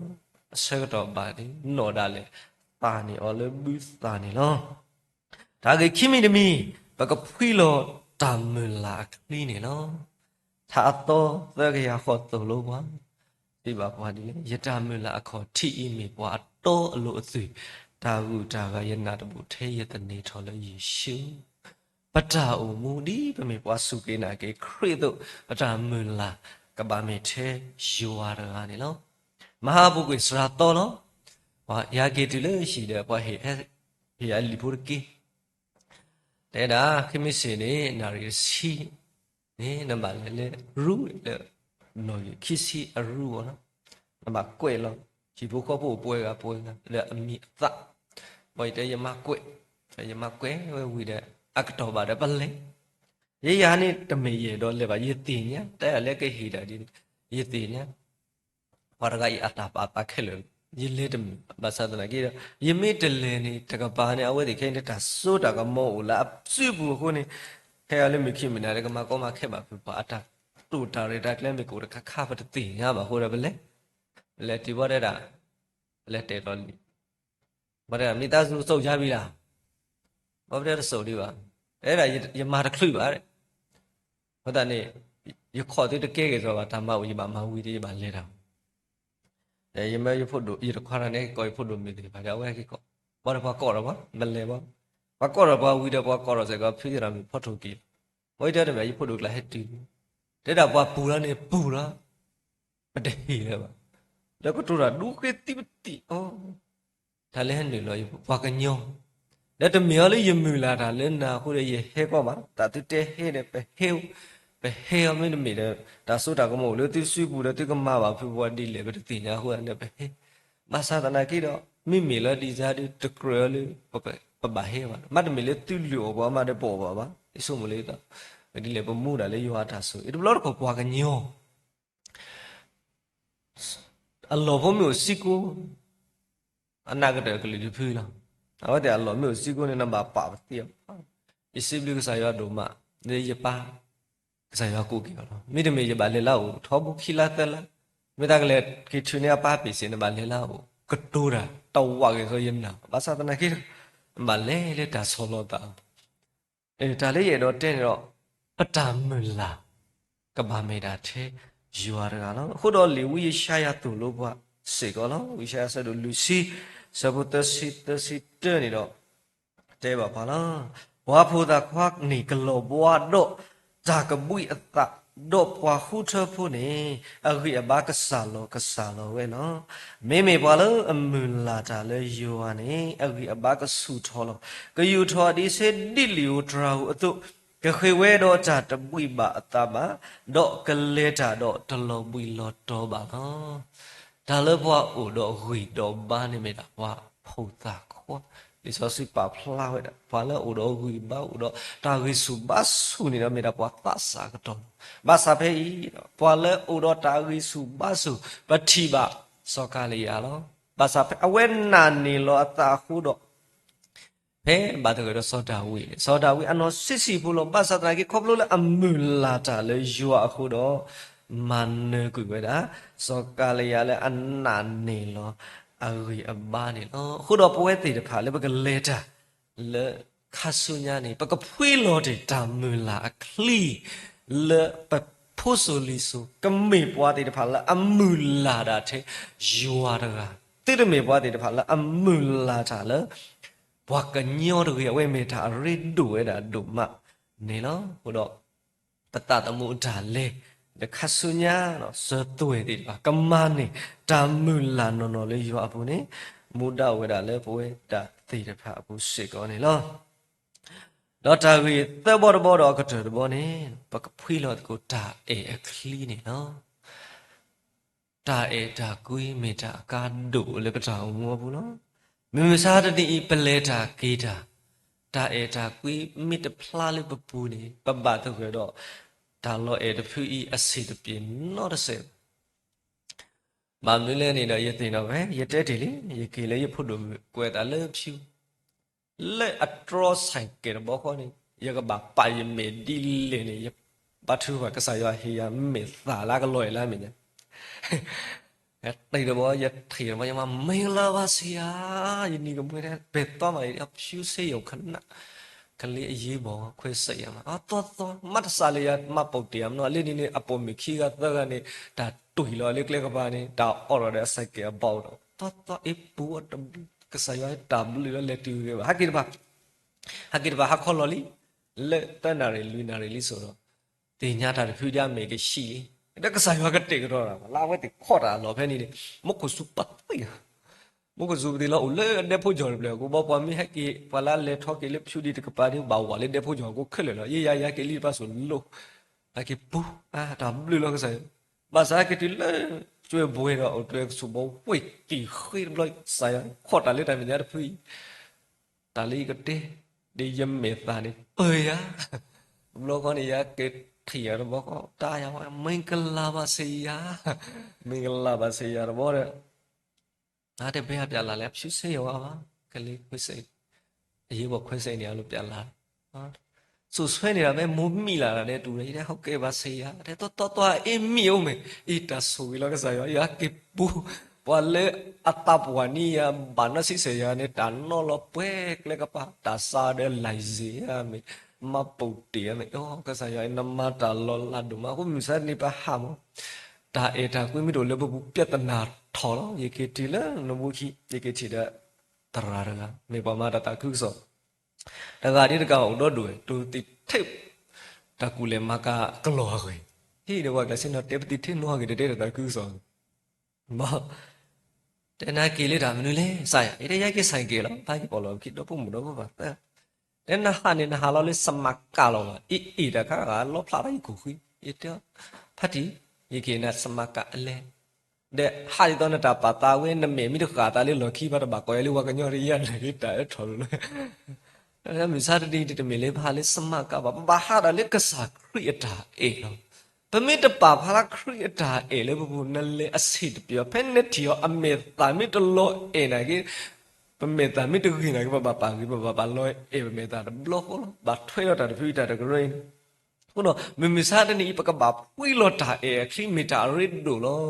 အဆၢကတီၢ်ဘၣ်န့ၣ် နီၢ်ဒၣ်လဲာ် သၣ်န့ၢ်အီၤလၢဘုသၣ်န့ၣ်လီၤ. တၢ်ဂ့ၢ်ခံမံၤတမံၤ, ပကဖှံလီၤတၢ်မုၢ်လၢ်အချံန့ၣ်လီၤ. ထါအသီသၢကယၤဃီးသိၣ်လိပှၤ, စံးဘၣ်ပှၤဒ်လဲၣ်, ယတၢ်မုၢ်လၢ်အခီၣ်ထံးအံၤမ့ၢ်ပှၤအတီအလိၤအသွံၣ်, တၢ်ဂုၤတၢ်ဂၤယနာ်တဘူးထဲယသန့ၤထီၣ်လၢယ့ၣ်ၡူး. ပတၢ်အိၣ်မူဒ်ပမ့ၢ်ပှၤစူၢ်က့ၤနာ်က့ၤခရံာ်အသိး, ပတၢ်မုၢ်လၢ်ကဘၣ်မ့ၢ်ထဲယွၤတဂၤန့ၣ်လီၤ. မဟါပူၤကွံာ်စှၤသီလီၤ. ပှၤဟဲက့ၤတုၤလၢဟံၣ်ဒီး ပှၤဟ့ၣ်အလံာ်ဖိတက့ၢ် တဲဒၣ် ခဲမုၢ်ဆ့ၣ်န့ၣ် နၣ်ရံၣ်တဆံန့ၣ် နဘၣ်လဲၤလၢရူလၢ နီၣ်ဂံၢ်ခံဆံအရူဘၣ်နီၤ, နဘၣ်ကွဲးလီၤ. ဟံၣ်ဖိဃီဖိအိၣ်ပှဲၤဂၤပှဲၤဂၤလၢအမံၤအသၣ်, ဘၣ်ယတဲယမၤကွဲး, ယမၤကွဲးဝဲဝံၤဒီး အကတီၢ်ဘၣ်ဒီးပလဲၤ. ယဲယၤန့ၣ်တမ့ၢ်ယအဲၣ်ဒိးလဲၤဘၣ် ယသ့ၣ်ညါ, တၢ်လၢကဟ့ၣ်တၢ်ဒ်န့ၣ် ယသ့ၣ်ညါ ပှၤတဂၤအံၤအတၢ်ပာ်သးခဲလၢာ်, ယလဲၤတမုာ်ဘၣ်. ဘၣ်ဆၣ်သနာ်က့ဒီး ယမ့ၢ်တလဲၤန့ၣ် တကပၤန့ၣ် အဝဲသ့ၣ်ခဲအံၤန့ၣ် တၢ်စိတၢ်ကမီၤအိၣ်လၢအစုပူၤအဃိန့ၣ်, ဟဲအီၤလၢမုၢ်ခံမုၢ်နၤဒီး ကမၤကီမၤခဲဘၣ်ဖုးပှၤအတၢ်တိာ်တၢ်ရဲၣ်တၢ်ကျဲၤမ့ၢ်ကအိၣ်တခါခါ ပတသ့ၣ်ညါဘၣ်အဃိဒီး ပလဲၤ, ပလဲၤတုၤဘၣ်တဲဒၣ်, ပလဲၤတဲာ်လီၤလံ ဘၣ်တဲဒၣ် မိသားစု စုပ်ကြပြီလား, ဘၣ်တဲတစုပ်ဒံးဘၣ်, တဲဒၣ် ယမၤတချုးဘၣ်, အဃိသတးန့ၣ် ယခီၣ်သုတကဲက့ၤသိးဘၣ် တၢ်မၤအိၣ် ယဘၣ်မၤဝံၤဒီး ယဘၣ်လဲၤတၢ်, ယမၢယဖိဒိၣ် ယတခွါတဂၤန့ၣ် ကီးယဖိဒိၣ်မုၣ်သ့ၣ်တဖၣ်ဒီး အဝဲဟဲက့ၤကိး, ဘၣ်ဒီးပှၤကိးထီၣ်ပှၤ ပလဲၤဘၣ်, ပှၤကိးထီၣ်ပှၤဝံၤဒီး ပှၤကိးထီၣ်စ့ၢ်ကီး ဖုသ့ၣ်ဒီးမုၣ်ဖီထိၣ်က့ၤလီၤ, အဝဲတဲတမ့ၢ် ယဖိဒိၣ်ကျါဟဲတုၤ, တဲဒၣ်ပှၤပူၤလီၤန့ၣ်ပူၤလီၤ ပတဟ့ၣ်လၢၤဘၣ်, ဒီးကတိၤတၢ်ဒူဃ့သံပသံၣ်အီၤ, တၢ်လၢဟဲနုာ်လီၤယပှၤကညီ, ဒီးတမ့ၢ်အီၤလၢယမုၢ်လၢ်တၢ်လၢနၤအဃိဒီး ယဟဲကီးဘၣ်, တၢ်သုတဲဟဲဒီး ပဟဲ, ပဟဲအီၤမ့တမ့ၢ်ဒီး တၢ်စိတၢ်ကမီၤအိၣ်လၢသုစုပူၤဒီး သုကမၤဘၣ်ဖုးပှၤဒ်လဲၣ် ပတသ့ၣ်ညါအဃိဒီး ပဟဲ, ဘၣ်ဆၣ်သနာ်က့ဒီး မ့မ့ၢ်လၢဒ်စၢ်ဒုးတကြၢးအီၤလၢ ပဘၣ်ဟဲဘၣ်, မ့တမ့ၢ်လၢသုလုၢ်အီၣ်ပှၤမးဒီး ပအီၣ်ဘၣ်ဘၣ်, ယဆိကမိၣ်လၢ ဒ်လဲၣ် ပမူဒၣ်လၢယွၤအတၢ်ဆိၣ်ဂ့ၤ, တဘျီတခီၣ်ပှၤကညီ အလီၢ်ဖိမ့ၢ်အိၣ်စ့ၢ်ကီး, အနၢ်ကတၢၢ်ကလုာ်တဖုလီၤ. အဝဲသ့ၣ်အလီၢ်မ့ၢ်အိၣ်စ့ၢ်ကီးန့ၣ် နဘၣ်ပာ်ပသ့အီၤ, ယစံးဘျုးကစၢ်ယွၤဒိၣ်မး, လၢယပၢ်, ကစၢ်ယွၤကူၣ်က့ၤအီၤလီၤ. မ့တမ့ၢ်ယဘၣ်လဲၤလၢအအိၣ် ထီဘိခံလါသၢလါ, မ့ၢ်တၢ်ကလဲၤက့ၤထုးန့ၢ်အပၢ်ပ့ၣ်စ့ၣ် နဘၣ်လဲၤလၢအအိၣ် ကတိၤတၢ် တဝးဂ့ၤဃီယနၢ်, ဘၣ်ဆၣ်သနာ်က့ဒီး နဘၣ်လဲၤလၢတၢ်ဆီၣ်လီၤသး တၢ်လၢယအဲၣ်ဒိးတဲန့ၣ်ဒီး ပတၢ်မုၢ်လၢ် ကဘၣ်မ့ၢ်ဒၣ်ထဲယွၤတဂၤလီၤ. အဃိဒီးလံာ်ဝံယၡါယၤသိၣ်လိပှၤစ့ၢ်ကီးလီၤ. ဝံယၡါယၤဆၢဒိၣ်လွံၢ်ဆံ, ဆၢဖိသၢဆံ သၢဆံတၢန့ၣ်ဒီး တဲဘၣ်ပှၤလီၤ. ပှၤဖိသၣ်ခွါန့ၣ်ကလီၤဘှါဒီးတၢ်ကဘှံးအသး, ဒီးပှၤဃုထၢဖိန့ၣ် အဂံၢ်အဘါကစၢ်လီၤကစၢ်လီၤဝဲလီၤ. မ့မ့ၢ်ပှၤလၢအမုၢ်လၢ်တၢ်လၢယွၤန့ၣ် အဂံၢ်အဘါကဆူၣ်ထီၣ်လီၤ. ကယူာ်ထီၣ်အဒံးဆှဲဒ်လံာ်ဧိၤတြၤဧိၤအသိး, ကဃ့ဝဲဒီးတၢ်တဘှံးဘၣ်အသးဘၣ်, ဒီးကလဲၤတၢ်ဒီးတလီၤဘှံးလီၤတီၤဘၣ်လီၤ. တၢ်လၢပှၤအိၣ်ဒီးဂံၢ်ဒီးဘါန့ၣ်မ့ၢ်ဒၣ်ပှၤဖိသၣ်ခွါ, လံာ်စီဆှံပာ်ဖျါဝဲဒၣ် ပှၤလၢအအိၣ်ဒီးဂံၢ်ဘါ အိၣ်ဒီးတၢ်ဂံၢ်ဆူၣ်ဘါဆူၣ်န့ၣ်ဒီး မ့ၢ်ဒၣ်ပှၤသးစၢ်အကတီၢ်လီၤ. ဘၣ်ဆၣ်ဖဲအံၤ ပှၤလၢအအိၣ်ဒီးတၢ်ဂံၢ်ဆူၣ်ဘါဆူၣ် ပထံၣ်ဘၣ်စီၤကၤလံယၤလီၤ. ဘၣ်ဆၣ်ဖဲအဝဲနာ်န့ၢ်လီၤအသးအဃိဒီး ဖဲဘၣ်သဂၢၢ်ဒီးစီၤဒၤဝံးန့ၣ် စီၤဒၤဝံးအနီၢ်ဆံးဆံးဖိလီၤ. ဘၣ်ဆၣ်သနာ်က့ ခီဖျိလၢအမုၢ်လၢ်တၢ်လၢယွၤအဃိဒီး မၤနၢၤကွံာ်ဝဲဒၣ် စီၤကၤလံယၤလၢအနာ်န့ၢ်လီၤအဂံၢ်အဘါန့ၣ်လီၤ. အဃိဒီးပဝဲသ့ၣ်တဖၣ်လၢပကလဲၤတၢ်လၢခါဆူညါန့ၣ် ပကဖှံလီၤတ့ၢ်တၢ်မုၢ်လၢ်အချံ လၢပ ဖိစိၤလံၤစိၤ ကမ့ၢ်ပှၤသ့ၣ်တဖၣ်လၢအမုၢ်လၢ်တၢ်ထဲယွၤတဂၤ, သုတမ့ၢ်ပှၤသ့ၣ်တဖၣ်လၢအမုၢ်လၢ်တၢ်လၢ ပှၤကညီတဂ့ၤ, အဝဲမ့ၢ်တၢ်အရ့ဒိၣ်ဝဲဒၣ်ဒိၣ်မးန့ၣ်လီၤ. အဃိဒီး ပသးသမူအတၢ်လဲၤ ဒီးခါဆူညါ စၢၤသွဲၣ်သ့ၣ်တဖၣ် ကမၤန့ၢ် တၢ်မုၢ်လၢ်နီၢ်နီၢ်လၢယွၤအပူၤန့ၣ် မူဒါအိၣ်ဝဲဒၣ်လၢပဝဲဒၣ်သ့ၣ်တဖၣ်အပူၤစ့ၢ်ကီးန့ၣ်လီၤ. ဒီးတၢ်ဂ့ၢ်သၢဘီတဘီဒီးအကတၢၢ်တဘီန့ၣ် ပကဖှံလီၤသကိးတၢ်အဲၣ်အချံန့ၣ်လီၤ. တၢ်အဲၣ်တၢ်ကွံမ့ၢ်တၢ်အကါဒိၣ်လၢပတၢ်အိၣ်မူအပူၤလီၤ. မုၢ်မဆါတနံၤအံၤ ပလဲၤတၢ်က့ၤတၢ်, တၢ်အဲၣ်တၢ်ကွံမ့ၢ်တဖျါလၢပပူၤန့ၣ် ပဘၣ်သဂၢၢ်ဒီး တၢ်လီၤအဲၣ်တဖုအံၤအဆံးတပျ့ၤနီတစဲးဘၣ်. ဘၣ်မနုၤလဲၣ်န့ၣ်ဒီး ယသ့ၣ်နီၣ်ဝဲ ယတဲတ့ၢ်လံ, ယက့ၤလၢယဖိဒိၣ်မုၣ်ကွဲးသးလၢဖၠူ လၢအတြီဆၣ်ကဲးတဘီဃီန့ၣ် ယကဘၣ်ပာ်ယမဲာ်ဒ်လဲၣ်န့ၣ် ယဘါထုကဖၣ်ကစၢ်ယွၤဟ့ၣ်ယၤမဲာ်သၣ်လၢကလီၤအဲၣ်လၢအမဲာ်ညါ တ့ၢ်တဘီ ယထံၣ်တဘီ ယမၤ မင်္ဂလာပါဆရာ, ယနံၤကမှဲဒၣ် ပဲာ်သီမးအံၤ အဖၠူစ့ယိၤခနၣ် ကလံၤအယ့ဘီၣ် ခွဲးစဲးယၤမး အသီသီ မ့ၢ်တစးလၢယမၤပိာ်တ့ၢ်အမနီၤ လၢန့ၣ်န့ၣ် အပိာ်မုၣ်ခံဂၤသၢဂၤန့ၣ် တၢ်တွံၢ်လီၤလၢကျဲကပၤန့ၣ် တၢ်အီၣ်ထီၣ်ဒီးအစဲးကဲးအဘီၣ်ဒီး သီသီအ့ပူၤတဘျုး ကစၢ်ယွၤတၢ်ဘျုးလီၤ လဲၤတုၤဂ့ၤဘၣ် ဟဲက့ၤတဖၣ် ဟဲက့ၤတဖၣ် ဟါခီလီၤလံ လၢသၢနၣ်ရံၣ်လွံၢ်နၣ်ရံၣ်လံစိၤဒီး သ့ၣ်ညါတၢ်တဖုဒၣ်အမဲာ်ကဆံးလံ ဒီးကစၢ်ယွၤကတဲာ်ကတီၤတၢ် လၢအဝဲသ့ၣ်ခီၣ်တၢ်အလီၢ်ဖဲန့ၣ်န့ၣ် မူခိၣ်စူၤပှၤသွံၣ်ဧါ မူခိၣ်စူၤပသ့ၣ်လီၤ အိၣ်လၢအဒဲဖိကၠီၤတဖျၢၣ်အဃိ ဘီပှၤမ့ၢ်ဟဲက့ၤ ပှၤလၢအလဲၤထီၣ်က့ၤလၢဖၠူဒံးတကပၤဒီး ဘၣ်ဝးလၢဒဲဖိကၠီၤအဃိခဲလၢာ်လီၤ ယဲယၤယၤက့ၤလံတပၤစိၤလိၤ ဟဲက့ၤပူၤ တၢ်ဘျုးလီၤကစၢ်ယွၤ ဘၣ်ဆၣ်ဟဲက့ၤတုၤလၢ ကၠွဲဘှဲဒီး အိၣ်တြဲၤကဆူးဘီဝ့ၢ်ကံၣ်ဃ့တဘျီ ကစၢ်ယွၤ ခီၣ်တၢ်လၢတၢ်မဲာ်ညါတဖုအံၤ တၢ်လၢယကတဲ ဒီးယမဲာ်သၣ်န့ၣ် ပၢၢ်ယၤ တဘျီဃီန့ၣ် ယကထံၣ်ယၤတဘျီဃီ တၢ်ယၤဝဲ မင်္ဂလာပါဆရာ မင်္ဂလာပါဆရာ တဘျီဒီး အတဲဘဲအပျးလၢ်လၢ အဖၠူစ့ယိၤဝါဘၣ် ကလံၤခွဲးစဲး အယ့ဘီၣ်ခွဲးစဲးန့ၣ် အလိၤပျးလၢ် စိာ်ဆှဲန့ၣ်ဒီး မ့ၢ်မိၢ်မံၣ်လၢ်လၢ်ဒီး တူၢ်ဒီး ယတဲ ဟုတ်ကဲ့ပါဆရာ တဲ တီတီတီ အ့ၣ်မံၣ်အိၣ်မ့ၢ် အ့ၣ် တၢ်ဆိၣ်ဂ့ၤလီၤကစၢ်ယွၤ ယက့ၤပူၤ ပှၤလၢအသးပှၢ်န့ၢ်ယၤ ဘၣ်နီၢ်ဆံဆဲးယၤန့ၣ် တၢ်နီၣ်လီၤပှဲၤကျဲကပၤ တၢ်စါဒီးလၢ်စ့ၢ်ဧါမ့ၢ် မၤပိာ်တ့ၢ်ဧါမ့ၢ် အိ ကစၢ်ယွၤ နမၤတၢ်လီၤလးဒိၣ်မး အဃိမုၢ်ဆါတနံၤပဟးမး တၢ်အဲၣ်တၢ်ကွံမ့ၢ်တအိၣ်လၢပပူၤ ပြဿနာထီၣ်လီၤ ယက့ၤတုၤလၢနဘိခံ ယက့ၤထံၣ်ဒီး သရၣ်တဂၤ မ့ၢ်ပှၤမၤတၢ်သးခုကစီၣ် တဂၤဒ်တဂၤအိၣ်ဒီဒူၣ်ဝဲ တိၤသံးထ့ၣ် တၢ်ကူၣ်လဲၤမၤကၤကလီၤအဂ့ၢ် ဟံၣ်ဒီးပှၤကျဲးစ့နီၤ တဲပသံးထ့ၣ်နီၤဂ့ၤ တတဲတၢ်သးခုကစီၣ် ဘၣ် တဲနၤက့ၤလၢတၢ်မနုၤလဲၣ် ကစၢ်ယွၤ ယတဲယၤက့ၤဆၣ်က့ၤလီၤ ဖးက့ၤပိာ်လီၤခံဒီဖိမိၢ်ဒီဖိပၢ်သၢ တဲနဟးန့ၣ် နဟးလီၤလၢစမးကးလီၤဘၣ် အ့ၣ်အ့ၣ်တၢ်ခါဂၤလီဖျးထီၣ်ယကိာ်ဃံ ယတဲ ဖးတံၢ် ယက့ၤနၤစမးကးအလဲၣ် ဒီးဟးဒ်သိးနတၢ်ပာ်သးဝဲ နမဲာ်မ့ၢ်တဃာ်သးလၢလီၢ်ခံ ဘၣ်တဘၣ်ကိးယၤလၢပှၤကညီတယၤလၢာ် တၢ်အၢထီၣ်လိၤလၢ မုၢ်ဆါတနံၤ တမ့ၢ်လၢပဟးလၢစမးကးဘၣ် ပဘၣ်ဟးဒီးလၢကစၢ်ခရံာ်အတၢ်အဲၣ်လီၤ ပမ့ၢ်တပာ်ဖျါခရံာ်အတၢ်အဲၣ်လၢပပူၤ နလဲၤအဆံးတပျီၤ ဖဲနထံၣ်အီၤအမဲာ်သၣ်မ့ၢ်တလီၤအဲၣ်နာ်က့ ပမဲာ်သၣ်မ့ၢ်တဂ့ၤနာ်က့ ပဘၣ်ပာ်ဂ့ၤ ပဘၣ်ပာ်လီၤအဲၣ်ပမဲာ်သၣ်တဘျီဃီလီၤ ဘၣ်ထွဲဒီးတၢ်တဖုအံၤတၢ်တကရၢအံၤန့ၣ် အဃိဒီး မုၢ်မဆါတနံၤအံၤ ပကဘၣ်ဖှံလီၤတၢ်အဲၣ်အချံ မ့ၢ်တၢ်အရ့ဒိၣ်လီၤ.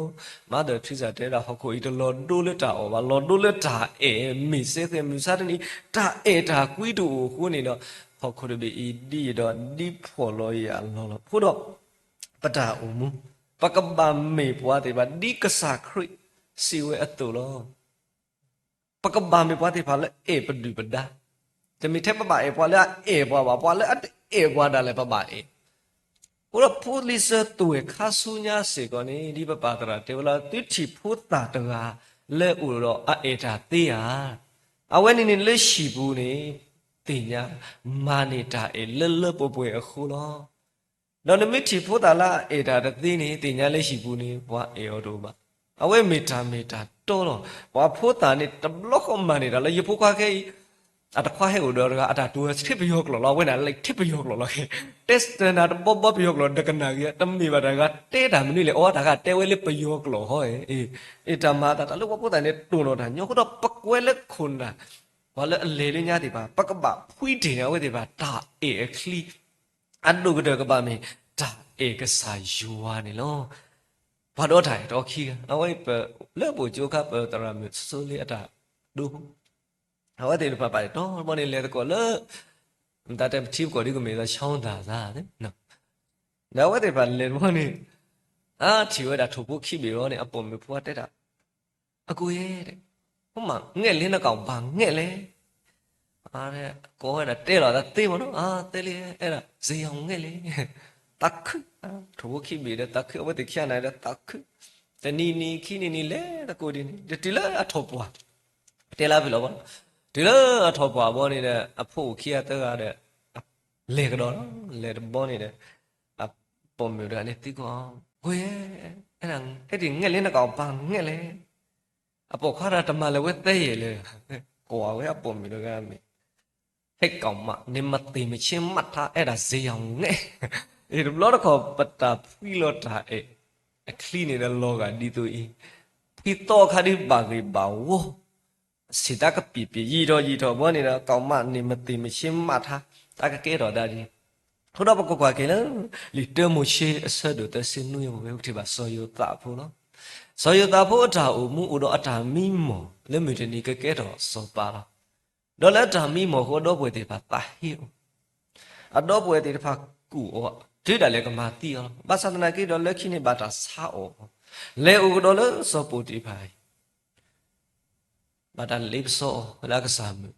မၤသး ထံစၢ်တဲဒၣ် ဟီၣ်ခိၣ်အံၤတလီၤဒိလၢတၢ်အီၣ်ဘၣ်, လီၤဒိလၢတၢ်အဲၣ် မ့ၢ်စ့ၢ်ကီး မုၢ်မဆါတနံၤ တၢ်အဲၣ်တၢ်ကွံတအိၣ်အဃိန့ၣ်ဒီး ဟီၣ်ခိၣ်တဘ့ၣ်အံၤ ဒ်အံၤဒီး ဒ်ဖှီၣ်လီၤယံာ်အလီၢ်လီၤ. အဃိဒီး ပတၢ်အိၣ်မူ ပကဘၣ်မ့ၢ်ပှၤသ့ၣ်တဖၣ် ဒ်ကစၢ်ခရံာ်စံးဝဲအသိးလီၤ. ပကဘၣ်မ့ၢ်ပှၤသ့ၣ်တဖၣ်လၢအဲၣ်ပဒုၣ်ပဒါ, တမ့ၢ်ထဲပဘၣ်အဲၣ်ပှၤလၢအအဲၣ်ပှၤဘၣ်, ပှၤလၢအတအဲၣ်ပှၤဒၣ်လဲာ် ပဘၣ်အဲၣ်. အဃိဒီးဖိလံၤစၢၤသွဲၣ်ခါဆူညါစ့ၢ်ကီးန့ၣ် ဒ်ပပၢ်သရၣ်တဲဝဲလၢ သုထံၣ်ဖိသၣ်တဂၤလၢအိၣ်ဒီးအအဲၣ်တၢ်သ့ဧါ. အဝဲန့ၣ်န့ၣ်လၢဟံၣ်ပူၤန့ၣ် သ့ၣ်ညါမၤန့ၢ်တၢ်အဲၣ်လၢလၢပှဲၤပှဲၤအဃိလီၤ. ဒီးနမ့ၢ်ထံၣ်ဖိသၣ်လၢအအဲၣ်တၢ်တသ့န့ၣ် သ့ၣ်ညါလၢဟံၣ်ပူၤန့ၣ် ပှၤအဲၣ်အီၤတအိၣ်ဘၣ်. အဝဲမ့ၢ်တၢ်မ့ၢ်တၢ်တီလီၤ. ပှၤဖိသၣ်န့ၣ် တဘျီဃီမၤန့ၢ်တၢ်လၢ ယဖိခွါခဲအံၤ အတခွါဟဲအိၣ်ဒီးတဂၤ အတၢ်တိၤဝဲထံပယီၤကျိာ်လီၤ. အဝဲန့ၣ်လၢထံပယီၤကျိာ်လီၤ. တဲစၢၤနၤတဘီဘီပယီၤကျိာ် တကနၣ်ဂ့ၤ တမ့ၢ်ဘၣ်တၢ်ဂၤတဲတၢ်မနုၤလဲၣ်. အီ တၢ်ဂၤတဲဝဲလၢပယီၤကျိာ်ဟီ. အ့ တၢ်မၤအသးတၢ်လၢပှၤဖိသၣ်န့ၣ် တိၢ်နီၣ်တၢ်ညီအဃိဒီး ပကွဲလၢခိၣ်နၢ် ပှၤလၢအလဲၤလၢညါသ့ၣ်တဖၣ် ပကဘၣ်ဖှံတ့ၢ်န့ၢ်အဝဲသ့ၣ်တဖၣ် တၢ်အဲၣ်အချံ အဒိၣ်ကတၢၢ်ကဘၣ်မ့ၢ် တၢ်အဲၣ်ကစၢ်ယွၤန့ၣ်လီၤ. ပှၤဒီးတၢ်အဲၣ်တအီခံဂၤ အဝဲအံၤပလၢပအိၣ်ကၠိခါ ပသရၣ်မုၣ်စိလ့အတၢ်ဒိဖိ အဝဲသ့ၣ်တဖၣ်ပာ်တ့ၢ်တီဘီန့ၣ် လဲၤသကိးလၢ မတၤတဲပထံပကီၢ်ဒ်ကမ့ၢ်သး ချီသၣ်သးန့ၣ် ဒီးအဝဲသ့ၣ်တဖၣ်လဲၤတဘျီန့ၣ်, အထံၣ်ဝဲဒၣ်ထိၣ်ဖိခံဘ့ၣ်လီၤန့ၣ် အပိာ်မုၣ်ဖိတဲဒၣ်, အကိၣ်ဧၢ, ဖိမး ငဲၢ်လံနကီၢ်ဘၣ်ငဲၢ်လဲၣ်. ကိးဝဲဒၣ်တဲလီၤတၢ်သ့မ့ၢ်နီၤ, အသ့လံ, အဲၣ်ဒိးစ့ယီၤငဲၢ်လံ. သးခု, ထိၣ်ဖိခံဘ့ၣ်ဒီးသးခု, အဝဲသ့ၣ်ခံဂၤန့ၣ်ဒီးသးခု, တနံၤနံၤခံနံၤနံၤလဲၤတကိးဒ်န့ၣ် ဒီးတုၤလၢအထီၣ်ပှၢ်, တဲလၢဖဲလီၤဘီ, တုၤလၢအထီၣ်ပှၢ်ဘီန့ၣ်ဒီး အဖိအိၣ်ခံဂၤသၢဂၤဒီး လဲၤကဒီးလီၤ. လဲၤတဘျီန့ၣ်ဒီး အပိာ်မုၣ်တဂၤန့ၣ်သံကွၢ်, ဝဲ, အဲၣ်ဒိးငဲၢ်လံနကီၢ်ဘၣ်ငဲၢ်လဲၣ်. အပိာ်ခွါတဂၤတမၤလၢၤဝဲသ့ယဲၢ်လၢ ကွၢ်ဝဲအပိာ်မုၣ်တဂၤန့ၣ်, ဟဲကီၢ်မး နမၤသ့ၣ်မဆ့မးထါ အဲၣ်ဒိးစ့ယီၤငဲၢ်. အံၤတဘျီတခီၣ် ပတၢ်ဖှံလီၤတၢ်အဲၣ်အချံန့ၣ်ဒီးလီၤဂာ်ဒ်သိးအံၤ, ဖှံသီခါဒ်ဘၣ်ဂ့ၢ်ဘၣ်ဝီ စံးတၢ်ကပံာ်ပံာ် ယံာ်ထီၣ်ယံာ်ထီၣ်ဘီန့ၣ်ဒီး ကီၢ်မး နမၤသ့ၣ်မဆ့မးထါ တၢ်ကကဲထီၣ်ဒၣ်ဒ်, အဃိဒီးပကကွၢ်က့ၤလၢ လံာ်တၢမိၤၡ့အဆၢဒိၣ်သၢဆံနွံအပူၤ ပထံၣ်ဘၣ်စီၤယိၤသးအဖိလီၤ. စီၤယိၤသးဖိအတၢ်အိၣ်မူအိၣ်ဒီးအတၢ်မံမီၢ် လၢမုၢ်တနံၤကကဲထီၣ်စီၤပၤလီၤ. ဒီးလၢတၢ်မံမီၢ်အဃိ အဒီပုၢ်ဝဲၢ်သ့ၣ်တဖၣ်သးဟ့အီၤ, အဒီပုၢ်ဝဲၢ်သ့ၣ်တဖၣ်ကူၣ်အီၤ တုၤဒၣ်လဲာ်ကမၤသံအီၤလီၤ. ဘၣ်ဆၣ်သနာ်က့ဒီး လၢခံန့ၣ်ဘၣ်တၢ်ဆါအီၤ, လဲၤအိၣ်ကဒီးလၢစီၤပိၤတံၤဖၣ်အံၤ ဘၣ်တၢ်လ့ပစီအီၤလၢအကစၢ်မုၣ်,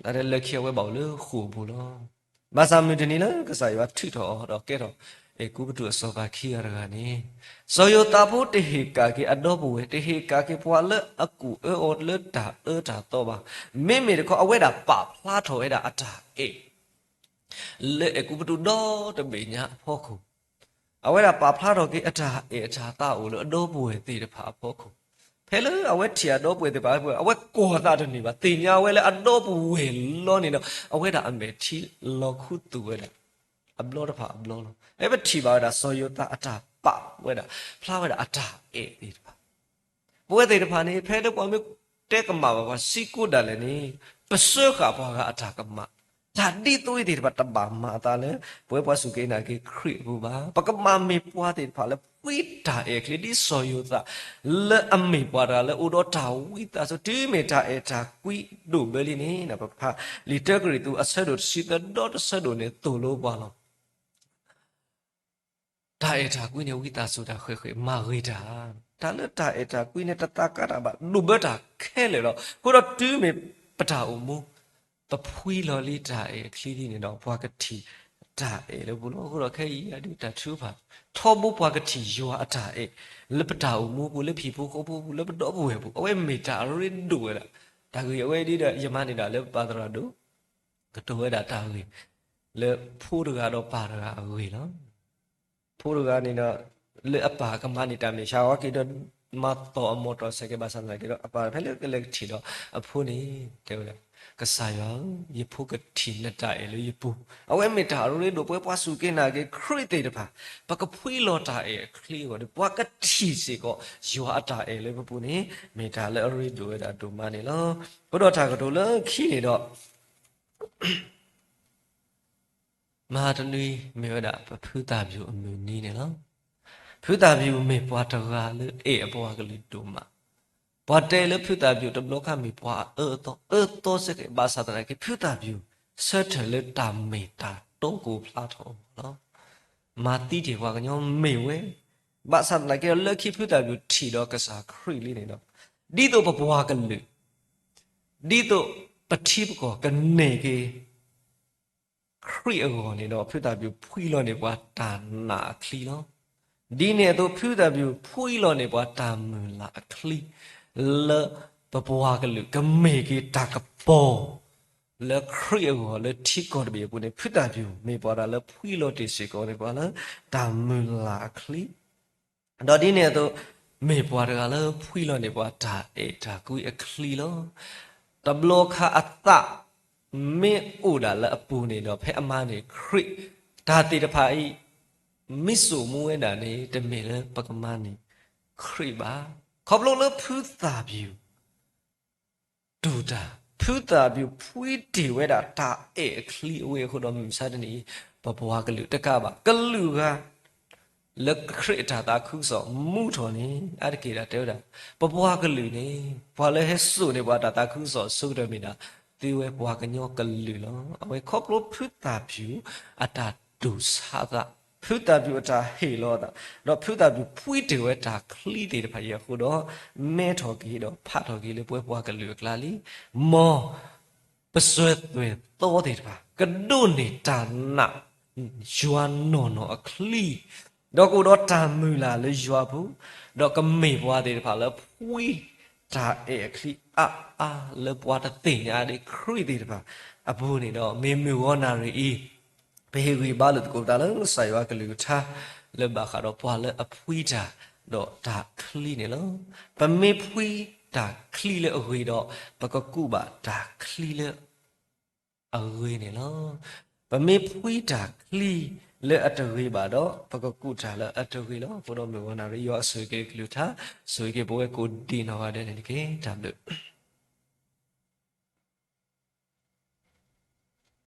လၢခံအဝဲဘၣ်အိၣ်လၢဃိာ်အပူၤလီၤ. ဘၣ်ဆၣ်မုၢ်တနံၤလၢကစၢ်ယွၤထုးထီၣ်အီၤဒီးကဲထီၣ် အဲၤကူပတူးအစီၤပၤခံဂၤတဂၤန့ၣ်, စီၤယိၤသးဖိတဟ့ၣ်ကၣ်က့ၤအဒီပုၢ်ဝဲၢ်, တဟ့ၣ်ကၣ်က့ၤပှၤလၢအကူၣ်အၢအီၤလၢတၢ်အၢတၢ်သီဘၣ်. မ့မ့ၢ်တခီ အဝဲဒၣ်ပာ်ဖျါထီၣ်ဝဲဒၣ်အတၢ်အဲၣ် လၢအဲၤကူပတူးဒီတဘ့ၣ်ညါအဖီခိၣ်, အဝဲဒၣ်ပာ်ဖျါထီၣ်က့ၤအတၢ်အဲၣ်အတၢ်သးအိၣ်လၢအဒီပုၢ်ဝဲၢ်သ့ၣ်တဖၣ်အဖီခိၣ်, ဖဲလၢအဝဲထံၣ်အဒီပုၢ်ဝဲၢ်သ့ၣ်တဖၣ်အဖီခိၣ် အဝဲကွၢ်သးတန့ၢ်ဘၣ်, သ့ၣ်ညါဝဲလၢအဒီပုၢ်ဝဲၢ်လီၤန့ၣ်ဒီး အဝဲဒၣ်အမဲာ်ထံလီၤခူသူၣ်ဝဲဒၣ် အဘျီတဖၣ်အဘျီလီၤ. ဖဲပထံၣ်ဘၣ်ဝဲဒၣ် စီၤယိၤသးအတၢ်ပာ်ဝဲဒၣ် ဖျါဝဲဒၣ်အတၢ်အဲၣ်သ့ၣ်တဖၣ် ပဝဲသ့ၣ်တဖၣ်န့ၣ် ဖဲလၢပှၤမ့ၢ်တဲကမၣ်ဘၣ်ပှၤစံးကိးဒၣ်လဲာ်န့ၣ်, ပစၢဃာ်ပှၤဂၤအတၢ်ကမၣ်, တၢ်ဒ်သိးအံၤသ့ၣ်တဖၣ်တဘၣ်မၤအသးလၢ ပဝဲပှၤစူၢ်က့ၤနာ်က့ၤခရံာ်အပူၤဘၣ်. ပကမၤမ့ၢ်ပှၤသ့ၣ်တဖၣ်လၢဖှံတၢ်အဲၣ်အချံ ဒ်စီၤယိၤသး လၢအမ့ၢ်ပှၤတဂၤလၢအိၣ်ဒီးတၢ်ဝံသးစူၤ တုၤမ့ၢ်တၢ်အဲၣ်တၢ်ကွံဒိၣ်ဘၢလံန့ၣ်, ပဖးလံာ်တၢကရံၣ်သူးအဆၢဒိၣ်တဆံသၢဒီတဆၢဒိၣ်န့ၣ်သိၣ်လိပှၤလီၤ. တၢ်အဲၣ်တၢ်ကွံန့ၣ် ဝံသးစူၤတၢ်ဃဲးဃဲး မၤဂ့ၤတၢ်, တၢ်လၢတၢ်အဲၣ်တၢ်ကွံန့ၣ် တသးကါတၢ်ဘၣ် ဒိၣ်ဘၢတၢ်ခဲလၢာ်လီၤ. အဃိဒီးတုၤမ့ၢ်ပတၢ်အိၣ်မူ ပဖှံလီၤလံတၢ်အဲၣ်အချံလံန့ၣ်ဒီး ပှၤကထံၣ်တၢ်အဲၣ်လၢပူၤလီၤ. အဃိဒီးခဲအံၤဒုးတၢ်ထုကဖၣ် ထီဘိပှၤကထံၣ်ယွၤအတၢ်အဲၣ် လၢပတၢ်အိၣ်မူပူၤ လၢဟံၣ်ဖိဃီဖိပူၤ လၢပဒီပုၢ်ဝဲၢ်ပူၤ အဝဲမ့ၢ်တၢ်အရ့ဒိၣ်ဝဲဒၣ်. တၢ်ဂ့ၢ်အဝဲဒ်ဒီး ယမၤန့ၢ်ဒၣ်လၢပပၢ်သရၣ်ဒိၣ် ကတိၤဝဲဒၣ်တၢ်ဂ့ၢ် လၢဖိတဂၤဒီးပၢ်တဂၤအဂ့ၢ်လီၤ. ဖိတဂၤန့ၣ်ဒီး လၢအပၢ်ကမၤန့ၢ်တၢ်မဲာ်ဆှးအဝဲက့ၤဒီး မၤသီၣ်အမိၢ်တီၢ်စဲးကဲး ဘၣ်ဆၣ်သနာ်က့ဒီး အပၢ်ဖဲလၢကလဲၤကထံၣ်ဒီးအဖိန့ၣ် တဲဝဲဒၣ်, ကစၢ်ယွၤဧၢ, ယဖိကထံၣ်နတၢ်အဲၣ်လၢယပူၤ, အဝဲမ့ၢ်တၢ်အရ့ဒိၣ်. ပဝဲပှၤစူၢ်က့ၤနာ်က့ၤခရံာ်သ့ၣ်တဖၣ် ပကဖှံလီၤတၢ်အဲၣ်အချံအဂီၢ်န့ၣ် ပှၤကထံၣ်စ့ၢ်ကီး ယွၤအတၢ်အဲၣ်လၢပပူၤန့ၣ် မ့ၢ်တၢ်လၢအရ့ဒိၣ်ဝဲဒၣ်ဒိၣ်မးန့ၣ်လီၤ. အဃိဒီးတၢ်ကတိၤလၢခံန့ၣ်ဒီး မဟါတနွံမ့ၢ်ဝဲဒၣ်ပဖုသၣ်ပျိၤအမုၢ်နံၤန့ၣ်လီၤ. ဖုသၣ်ပျိၤမ့ၢ်ပှၤတဂၤလၢအဲၣ်အပှၤကလုာ်ဒိၣ်မး. ပှၤတဲလၢဖုသၣ်ပျိၤတဘျီခါမ့ၢ်ပှၤအအၢအသီ, အၢသီစ့ၢ်ကီး ဘၣ်ဆၣ်သနာ်က့ ဖုသၣ်ပျိၤဆၢထၢၣ်လၢတၢ်မ့ၢ်တၢ်တီကိးဖျါထီၣ်အဂီၢ်လီၤ. မၤသံတ့ၢ်ပှၤကညီမ့ၢ်ဝဲ, ဘၣ်ဆၣ်သနာ်က့ဒီး လၢခံဖုသၣ်ပျိၤထံၣ်ဒီးကစၢ်ခရံာ်လံန့ၣ်ဒီး ဒ်သိးပပှၤကလုာ် ဒ်သိးပထံပကီၢ်ကန့ၢ်က့ၤ ခရံာ်အဂီၢ်န့ၣ်ဒီး ဖုသၣ်ပျိၤဖှံလီၤန့ၢ်ပှၤတၢ်နာ်အချံလီၤ. ဒ်န့ၣ်အသိး ဖုသၣ်ပျိၤဖှံလီၤန့ၢ်ပှၤတၢ်မုၢ်လၢ်အချံ လၢပပှၤကလုာ်ကမ့ၢ်က့ၤတၢ်ကပီၤ လၢခရံာ်အဂီၢ်လၢထံကီၢ်တဘ့ၣ်အပူၤန့ၣ် ဖုသၣ်ပျိၤမ့ၢ်ပှၤတဂၤလၢဖှံလီၤတ့ၢ်စ့ၢ်ကီးန့ၢ်ပှၤလၢတၢ်မုၢ်လၢ်အချံ ဒီးဒ်န့ၣ်အသိး မ့ၢ်ပှၤတဂၤလၢဖှံလီၤန့ၢ်ပှၤတၢ်အဲၣ်တၢ်ကွံအချံလီၤ. တဘျီခါအသးမ့ၢ်အိၣ်ဒၣ်လၢအပူၤန့ၣ်ဒီး ဖဲအမၤန့ၢ်ခရံာ် တၢ်သ့ၣ်တဖၣ်အံၤ မ့ၢ်စိာ်မူဝဲဒၣ်န့ၣ် တမ့ၢ်လၢပကမၤန့ၢ်ခရံာ်ဘၣ်. ခီဖျိလၢဖုသၣ်ပျိၤ တူၢ်တၢ် ဖုသၣ်ပျိၤဖှံတ့ၢ်ဝဲဒၣ်တၢ်အဲၣ်အချံအဝဲအဃိဒီး မုၢ်မဆါတနံၤအံၤ ပပှၤကလုာ်တကးဘၣ် ကလုာ်ဂၤ လၢခရံာ်အတၢ်သးခုကစီၣ်မူထီၣ်န့ၣ် အါတက့ၢ်ဒၣ်တဲဝဲဒၣ် ပပှၤကလုာ်န့ၣ် ပှၤလၢဟဲစိာ်န့ၢ်ပှၤတၢ်သးခုကစီၣ်အဆိကတၢၢ်မ့ၢ်ဒၣ် သုဝဲပှၤကညီကလုာ်လီၤ. အဝဲခီဖျိဖုသၣ်ပျိၤ အတၢ် အတၢ်ဒိၣ်ဆါသး, ဖုသၣ်ဘျူးအတၢ်ဟ့ၣ်လီၤအသး, ဒီးဖုသၣ်ဘျူးဖှံတ့ၢ်ဝဲတၢ်ချံသ့ၣ်တဖၣ်အံၤအဃိဒီး, မဲထီၣ်က့ၤဒီးဖးထီၣ်က့ၤလၢပဝဲပှၤကလုာ်အကျါလံ. မ်ပစွဲသွဲၣ်သီသ့ၣ်တဖၣ် ကဒိးန့ၢ်တၢ်နာ်ယွၤနီၢ်နီၢ်အချံ, ဒီးကအိၣ်ဒီးတၢ်မုၢ်လၢ်လၢယွၤအပူၤ, ဒီးကမ့ၢ်ပှၤသ့ၣ်တဖၣ်လၢဖှံတၢ်အဲၣ်အချံအါအါလၢပှၤတသ့ၣ်ညါဒံးခရံာ်သ့ၣ်တဖၣ်အပူၤန့ၣ်ဒီး, မ့ၢ်မုၢ်ဂီၤနၣ်ရံၣ်အံၤ ပဟ့ၣ်ဂံၢ်ဘါလိာ်သကိးပသးလၢကစၢ်ယွၤအကလုၢ်ကထါ လၢဘၣ်ဃးဒီးပှၤလၢအဖှံတၢ်ဒီးတၢ်ချံန့ၣ်လီၤ. ပမ့ၢ်ဖှံတၢ်ချံလၢအဂ့ၤဒီး, ပကကူးဘၣ်တၢ်ချံလၢအဂ့ၤန့ၣ်လီၤ. ပမ့ၢ်ဖှံတၢ်ချံလၢအတဂ့ၤဘၣ်ဒီး, ပကကူးတၢ်လၢအတဂ့ၤလီၤ. အဃိဒီးမုၢ်ဂီၤနၣ်ရံၣ် ယွၤဆိၣ်ဂ့ၤက့ၤကလုၢ်ကထါ, ဆိၣ်ဂ့ၤက့ၤပဝဲကိးဒံးနီၢ်ဂၤဒဲးန့ၣ်တက့ၢ်. တၢ်ဘျုး